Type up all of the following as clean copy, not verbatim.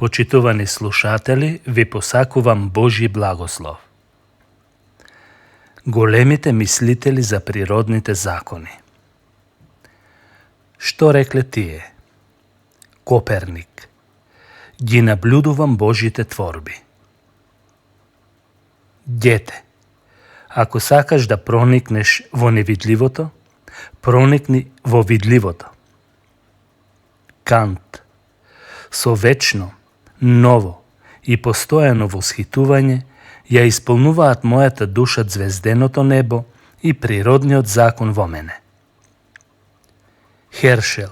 Почитувани слушатели, ви посакувам Божи благослов. Големите мислители за природните закони. Што рекле тие? Коперник. Ги наблюдувам Божите творби. Дете, ако сакаш да проникнеш во невидливото, проникни во видливото. Кант. Со вечно, ново и постојано восхитување ја исполнуваат мојата душа звезденото небо и природниот закон во мене. Хершел.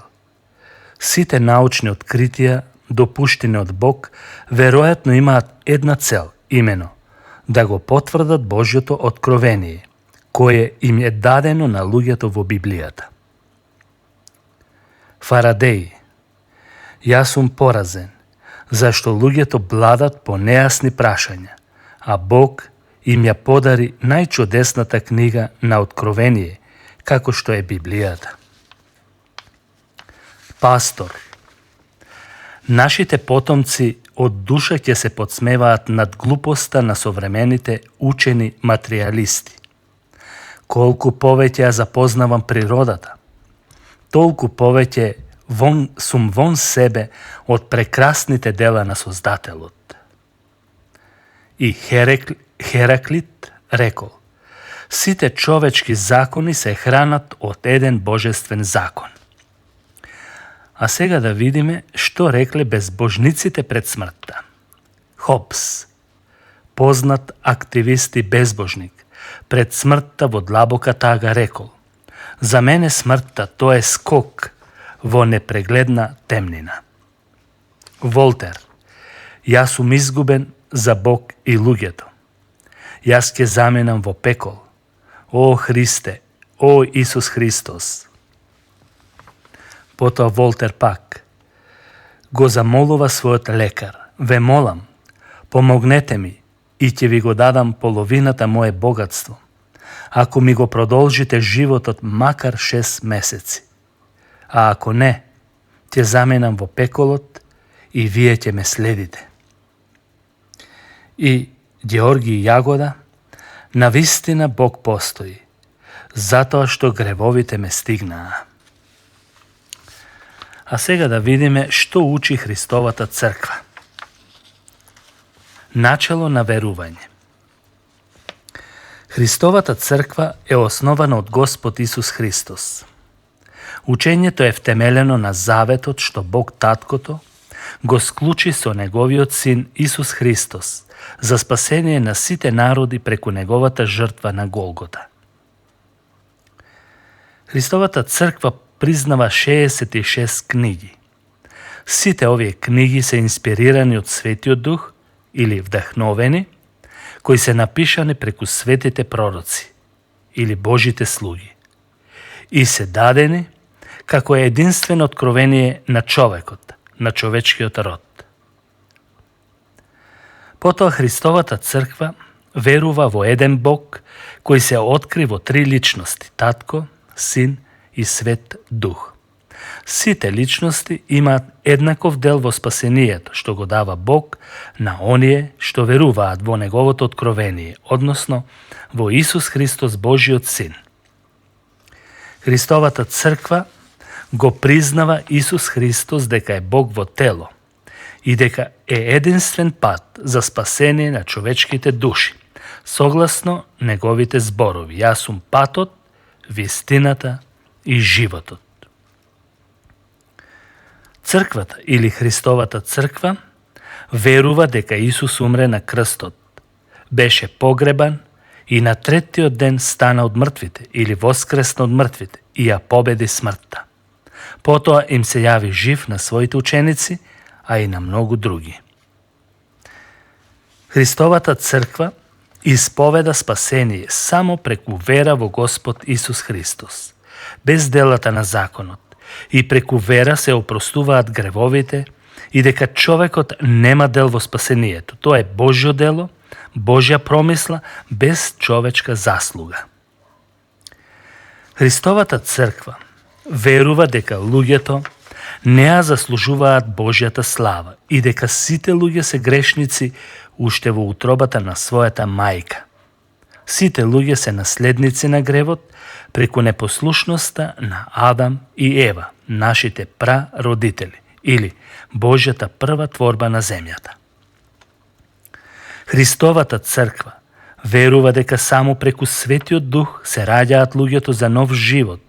Сите научни откритија, допуштени од Бог, веројатно имаат една цел, имено да го потврдат Божјото откровение, кое им е дадено на луѓето во Библијата. Фарадеј. Јас сум поразен, зашто луѓето бладат по нејасни прашања, а Бог им ја подари најчудесната книга на откровение, како што е Библијата. Пастор. Нашите потомци од душа ќе се подсмеваат над глупоста на современите учени материјалисти. Колку повеќе ја запознавам природата, толку повеќе сум вон себе од прекрасните дела на Создателот. И Хераклит рекол: сите човечки закони се хранат од еден божествен закон. А сега да видиме што рекле безбожниците пред смртта. Хобс, познат активист и безбожник, пред смртта во длабока тага рекол: за мене смртта тоа е скок во непрегледна темнина. Волтер. Јас сум изгубен за Бог и луѓето. Јас ќе заменам во пекол. О Христе, о Исус Христос. Потоа Волтер пак го замолува својот лекар: ве молам, помогнете ми и ќе ви го дадам половината мое богатство, ако ми го продолжите животот макар 6 месеци. А ако не, ќе заменам во пеколот и вие ќе ме следите. И Георги Јагода: навистина Бог постои, затоа што гревовите ме стигнаа. А сега да видиме што учи Христовата црква. Начало на верување. Христовата црква е основана од Господ Исус Христос. Учењето е втемелено на заветот што Бог Таткото го склучи со Неговиот Син Исус Христос за спасение на сите народи преку Неговата жртва на Голгота. Христовата црква признава 66 книги. Сите овие книги се инспирирани од Светиот Дух или вдахновени, кои се напишани преку светите пророци или Божите слуги и се дадени како единствено откровение на човекот, на човечкиот род. Потоа Христовата црква верува во еден Бог кој се откри во 3 личности: Татко, Син и Свет Дух. Сите личности имаат еднаков дел во спасението, што го дава Бог на оние што веруваат во Неговото откровение, односно во Исус Христос, Божиот Син. Христовата црква го признава Исус Христос дека е Бог во тело и дека е единствен пат за спасение на човечките души, согласно Неговите зборови: јас сум патот, вистината и животот. Црквата или Христовата црква верува дека Исус умре на крстот, беше погребан и на 3-тиот ден стана од мртвите или воскресна од мртвите и ја победи смртта. Потоа им се јави жив на своите ученици, а и на многу други. Христовата црква исповеда спасение само преку вера во Господ Исус Христос, без делата на законот, и преку вера се опростуваат гревовите и дека човекот нема дел во спасението. Тоа е Божјо дело, Божја промисла, без човечка заслуга. Христовата црква верува дека луѓето не ја заслужуваат Божјата слава и дека сите луѓе се грешници уште во утробата на својата мајка. Сите луѓе се наследници на гревот преку непослушноста на Адам и Ева, нашите прародители, или Божјата прва творба на земјата. Христовата црква верува дека само преку Светиот Дух се раѓаат луѓето за нов живот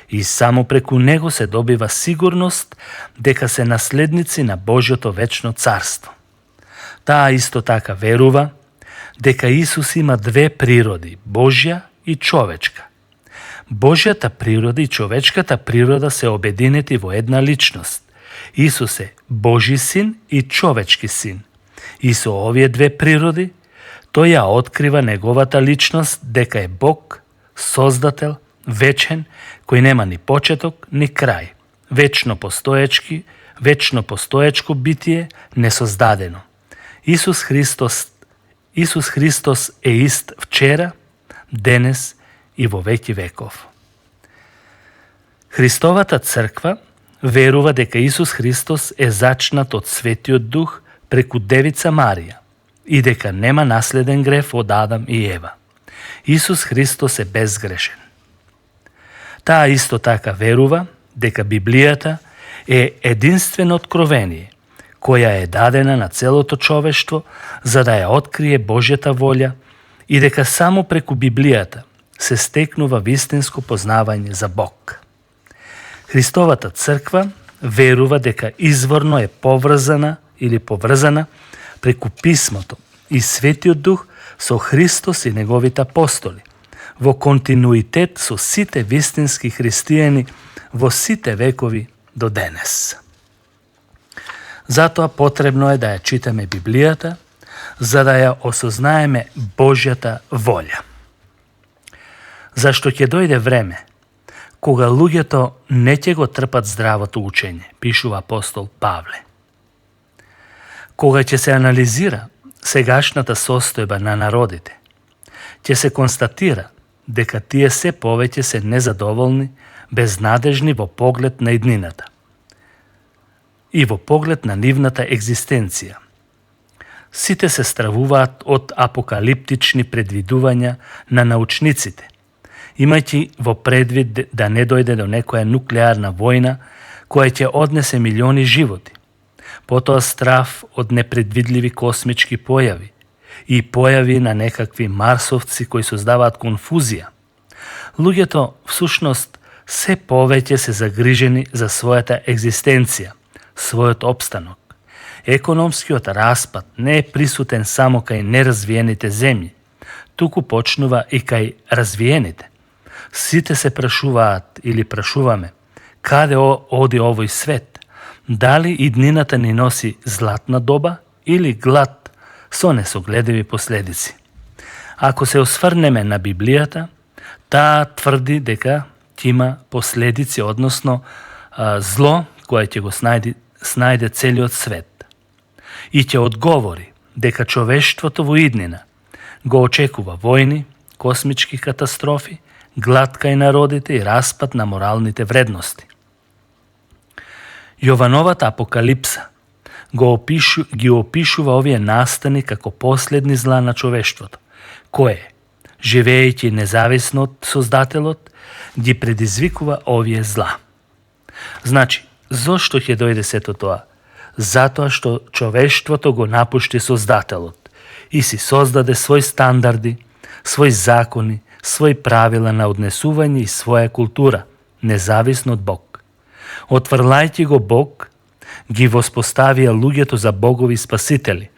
и само преку него се добива сигурност дека се наследници на Божјото вечно царство. Таа исто така верува дека Исус има две природи, Божја и човечка. Божјата природа и човечката природа се обединети во една личност. Исус е Божи син и човечки син. И со овие две природи, тој ја открива неговата личност дека е Бог, Создател, вечен, кој нема ни почеток, ни крај. Вечно постоечко битие, несоздадено. Исус Христос е ист вчера, денес и во веки веков. Христовата црква верува дека Исус Христос е зачнат од Светиот Дух преку Девица Марија и дека нема наследен грев од Адам и Ева. Исус Христос е безгрешен. Таа исто така верува дека Библијата е единствено откровение, која е дадена на целото човештво за да ја открие Божјата волја и дека само преку Библијата се стекнува вистинско познавање за Бог. Христовата црква верува дека изворно е поврзана преку Писмото и Светиот Дух со Христос и неговите апостоли, во континуитет со сите вистински христијани во сите векови до денес. Затоа потребно е да ја читаме Библијата, за да ја осознаеме Божјата волја. Зашто ќе дојде време кога луѓето не ќе го трпат здравото учење, пишува апостол Павле. Кога ќе се анализира сегашната состојба на народите, ќе се констатира дека тие се повеќе се незадоволни, безнадежни во поглед на иднината и во поглед на нивната екзистенција. Сите се стравуваат од апокалиптични предвидувања на научниците, имајќи во предвид да не дојде до некоја нуклеарна војна која ќе однесе милиони животи, потоа страв од непредвидливи космички појави и појави на некакви марсовци кои создаваат конфузија. Луѓето всушност се повеќе се загрижени за својата екзистенција, својот опстанок. Економскиот распад не е присутен само кај неразвиените земји, туку почнува и кај развиените. Сите се прашуваат или прашуваме каде оди овој свет, дали иднината ни носи златна доба или глад со несогледиви последици. Ако се осврнеме на Библијата, таа тврди дека ќе има последици, односно зло кое ќе го снајде целиот свет. И ќе одговори дека човештвото во иднина го очекува војни, космички катастрофи, глад кај народите и распад на моралните вредности. Јовановата апокалипса ги опишува овие настани како последни зла на човештвото, кое, живеејќи независно од Создателот, ги предизвикува овие зла. Значи, зошто ќе дојде сето тоа? Затоа што човештвото го напушти Создателот и си создаде своји стандарди, своји закони, своји правила на однесување и своја култура, независно од Бог. Отврлајќи го Бог, ги воспоставија луѓето за богови спасители,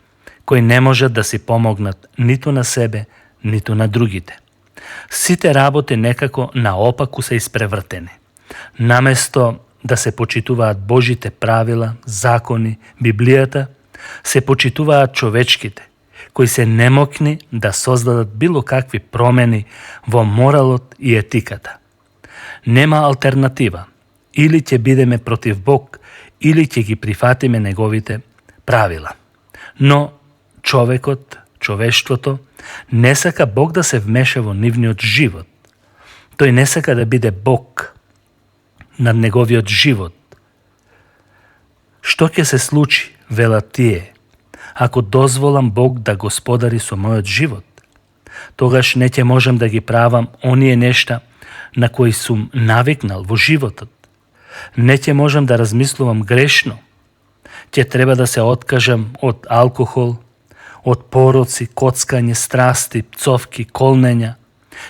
кои не можат да си помогнат ниту на себе, ниту на другите. Сите работи некако наопаку се испревртени. Наместо да се почитуваат Божите правила, закони, Библијата, се почитуваат човечките, кои се немокни да создадат било какви промени во моралот и етиката. Нема алтернатива. Или ќе бидеме против Бог, или ќе ги прифатиме неговите правила. Но човештвото, не сака Бог да се вмеша во нивниот живот. Тој не сака да биде Бог над неговиот живот. Што ќе се случи, велат тие, ако дозволам Бог да господари со мојот живот? Тогаш не ќе можам да ги правам оние нешта на кои сум навикнал во животот. Не ќе можам да размислувам грешно. Ќе треба да се откажам од алкохол, од пороци, коцкање, страсти, пцовки, колнења.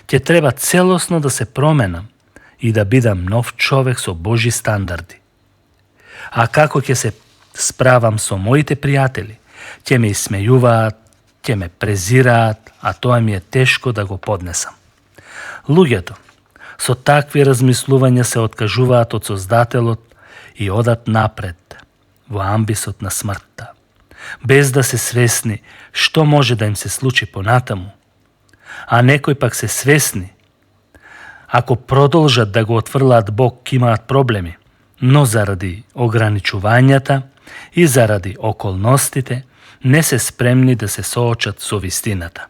Ќе треба целосно да се променам и да бидам нов човек со Божи стандарди. А како ќе се справам со моите пријатели? Ќе ме исмејуваат, ќе ме презираат, а тоа ми е тешко да го поднесам. Луѓето со такви размислувања се откажуваат од Создателот и одат напред во амбисот на смртта, без да се свесни што може да им се случи понатаму. А некои пак се свесни, ако продолжат да го отфрлаат Бог, ќе имаат проблеми, но заради ограничувањата и заради околностите не се спремни да се соочат со вистината.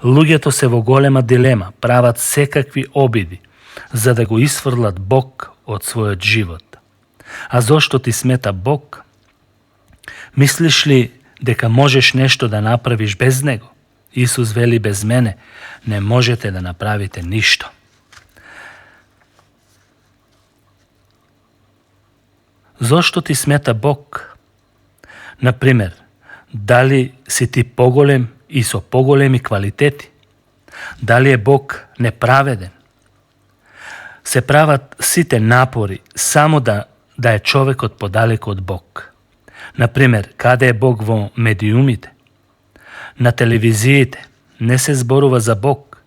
Луѓето се во голема дилема, прават секакви обиди за да го исфрлат Бог од својот живот. А зошто ти смета Бог? Мислиш ли дека можеш нешто да направиш без Него? Исус вели, без мене не можете да направите ништо. Зошто ти смета Бог? Например, дали си ти поголем и со поголеми квалитети? Дали е Бог неправеден? Се прават сите напори само да е човекот подалеку од Бог. Например, каде е Бог во медиумите? На телевизиите не се зборува за Бог.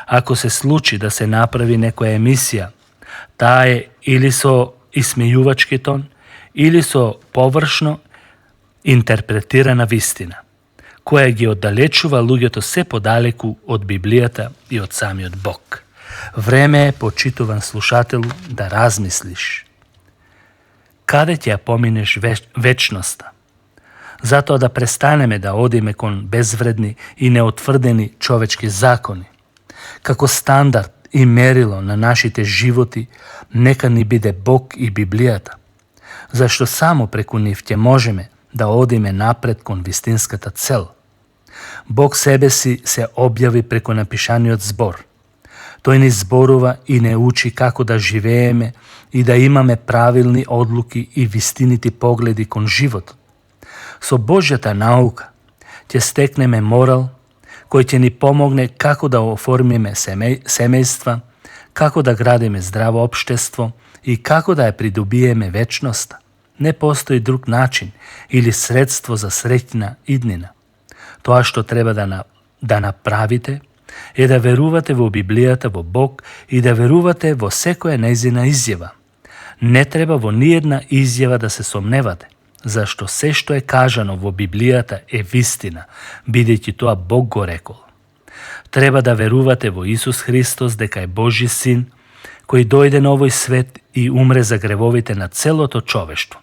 Ако се случи да се направи некоја емисија, таа е или со исмејувачки тон, или со површно интерпретирана вистина, која ги оддалечува луѓето се подалеку од Библијата и од самиот Бог. Време е, почитуван слушателу, да размислиш. Каде ќе ја поминеш вечноста? Затоа да престанеме да одиме кон безвредни и неотврдени човечки закони. Како стандард и мерило на нашите животи, нека ни биде Бог и Библијата, зашто само преку нив ќе можеме да одиме напред кон вистинската цел. Бог себе си се објави преку напишаниот збор. Тој ни зборува и не учи како да живееме и да имаме правилни одлуки и вистинити погледи кон животот. Со Божјата наука ќе стекнеме морал кој ќе ни помогне како да оформиме семејства, како да градиме здраво општество и како да ја придобиеме вечноста. Не постои друг начин или средство за среќна иднина. Тоа што треба да направите е да верувате во Библијата, во Бог и да верувате во секоја нејзина изјава. Не треба во ниедна изјава да се сомневате, зашто се што е кажано во Библијата е вистина, бидејќи тоа Бог го рекол. Треба да верувате во Исус Христос дека е Божји син, кој дојде на овој свет и умре за гревовите на целото човештво.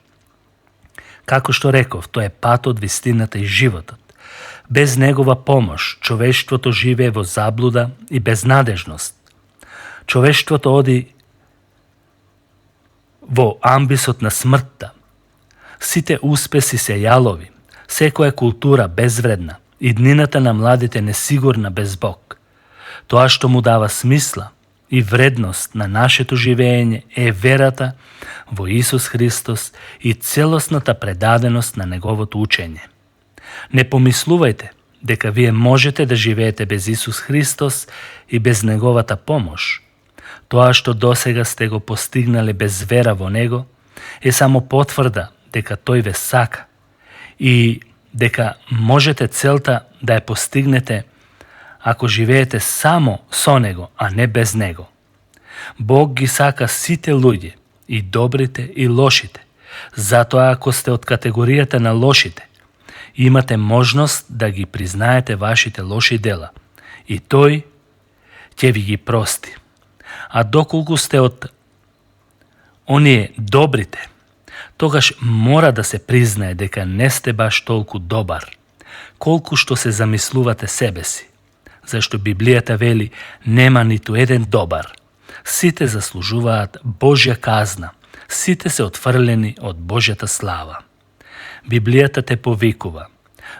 Како што реков, тој е патот, вистината и животот. Без негова помош, човештвото живее во заблуда и безнадежност. Човештвото оди во амбисот на смртта. Сите успеси се јалови, секоја култура безвредна, иднината на младите несигурна без Бог. Тоа што му дава смисла и вредност на нашето живење е верата во Исус Христос и целосната предаденост на Неговото учење. Не помислувајте дека вие можете да живеете без Исус Христос и без Неговата помош. Тоа што досега сте го постигнале без вера во Него е само потврда дека Тој ве сака и дека можете целта да ја постигнете ако живеете само со Него, а не без Него. Бог ги сака сите луѓе, и добрите и лошите. Затоа ако сте од категоријата на лошите, имате можност да ги признаете вашите лоши дела и Тој ќе ви ги прости. А доколку сте од оние добрите, тогаш мора да се признае дека не сте баш толку добар, колку што се замислувате себе си. Зашто Библијата вели, нема ниту еден добар. Сите заслужуваат Божја казна, сите се отфрлени од Божјата слава. Библијата те повикува,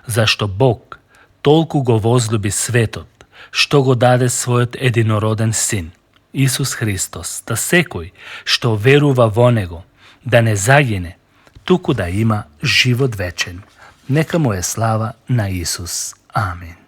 зашто Бог толку го возлюби светот, што го даде својот единороден син, Исус Христос, да секој што верува во Него, да не загине, туку да има живот вечен. Нека му е слава на Исус. Амин.